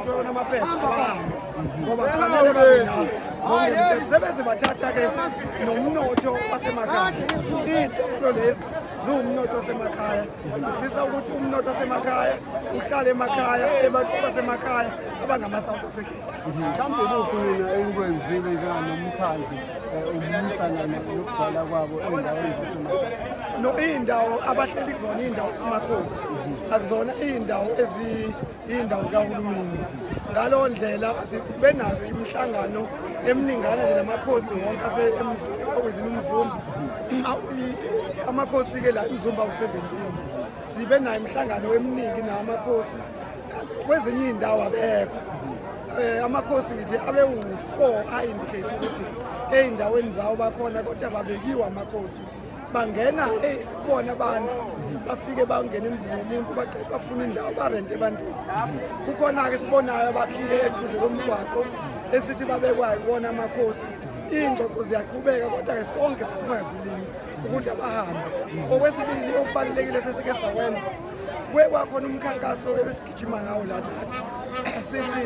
Abathola amaphepha abahambe ngoba kufanele babe nawo ngokungemthetho. Sebeze bathatha-ke nomnotho wasemakhaya. Iy'tolo lezi ziwumnotho wasemakhaya. Sifisa ukuthi umnotho wasemakhaya uhlale emakhaya ebantwini basemakhaya abangama-South Africans. Mhlawumbe kuphi nina enikwenzile njenganomkhandlu ukulwisana nokugcwala kwabo ey'ndaweni zasemakhaya? No, iy'ndawo abahleli kuzona iy'ndawo zamakhosi, akuzona iy'ndawo iy'ndawo zikahulumeni. Ngaleyo ndlela benazo imihlangano eminingana nje namakhosi wonke within uMzumbe. Amakhosi-ke la eMzumbe awu-17. Sibe nayo imihlangano eminingi namakhosi. Kwezinye iy'ndawo abekho. Amakhosi ngithi abe-4 a-indicate ukuthi ey'ndaweni zawo bakhona, kodwa babekiwe amakhosi. Bangena kubona abantu, bafike bangena emzini womuntu, bafuna indawo barente ebantwini. Kukhona-ke sibonayo abakhile eduze komgwaqo esithi babekwayo kubona amakhosi. Iy'ngxoxo ziyaqhubeka, kodwa-ke sonke siphuma ezulwini ukuthi abahambe. Okwesibili okubalulekile sesike sakwenza, kuye kwakhona umkhankaso ebesigijima ngawo la nathi sithi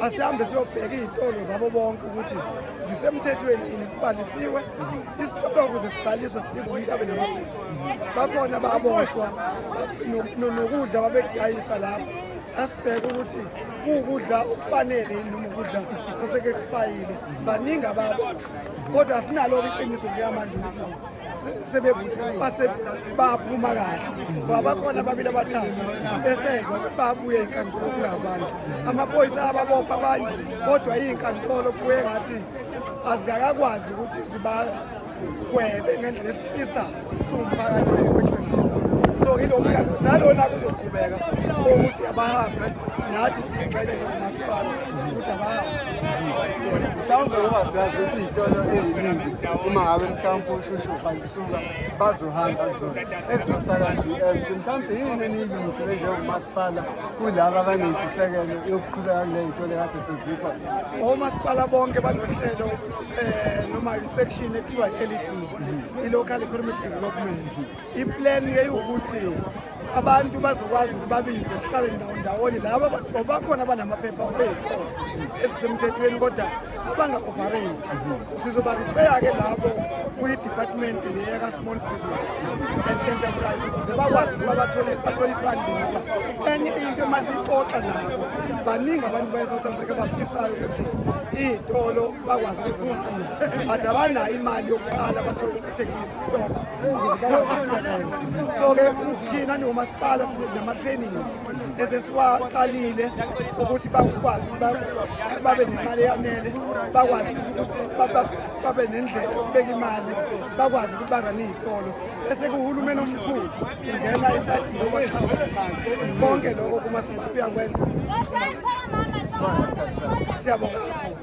asihambe siyobheka iy'tolo zabo bonke ukuthi zisemthethweni yini, zibhalisiwe. Isitolo ukuze sibhaliswe sidinga umuntu abe namaphepha. Bakhona baboshwa nokudla babekudayisa lapho. Sasibheka ukuthi kuwukudla okufanele yini noma ukudla oseke-expayile. Baningi ababoshwa, kodwa asinalo-ke iqiniso njengamanje ukuthi base baphuma kahle, ngoba bakhona ababili abathathu esezwa ukuthi babuye ey'nkantolo kulabantu. Amaphoyisa ababopha abanye, kodwa iy'nkantolo kubuye ngathi azikakakwazi ukuthi zibagwebe ngendlela esifisa siwumphakathi begwetshwe ngazo. So ilo mkhakha nalona kuzoqhubeka ukuthi abahambe, nathi siyingxenye njengomasipala ukuthi abahambe. Mhlawumbe ngoba siyazi ukuthi iy'tolo ey'ningi uma ngabe mhlawumpe ushushuva lisuka bazohamba kuzona, ezizosala zi-empty. Mhlawumbe yini eniyilungisele njengomasipala kulaba abanentshisekelo yokuqhubeka kule y'tolo ekade sezikhona? Omasipala bonke banohlelo noma i-section ekuthiwa i-LED, i-Local Economic Development. I-plan yeyiwukuthi abantu bazokwazi ukuthi babizwe sihlale ndawo ndawonye laba ngoba bakhona abanamaphepha ey'tolo ezisemthethweni kodwa abanga-operate. Sizoba-refer-ke labo kwi-department le yaka-small business and enterprise ukuze bakwazi ukuba bathole i-funding. Ngoba enye into emasiyixoxa nabo, baningi abantu baye-South Africa abafisayo ukuthi iy'tolo bakwazi ukuzirana, but abanayo imali yokuqala bathole ukuthenga izi-stock ukuze bakwazi ukusebenza. So-ke thina njengomasipala nama-trainings esesiwaqalile ukuthi bakwazi babe nemali eyanele, bakwazi ukuthi babe nendlela yokubeka imali, bakwazi ukuthi barane iy'tolo, bese kuhulumeni omkhulu ungena esayidini lokwaxhasa imali. Konke lokho kumasipala uyakwenza. Sibonga isikhathi sakho. Siyabonga kakhulu.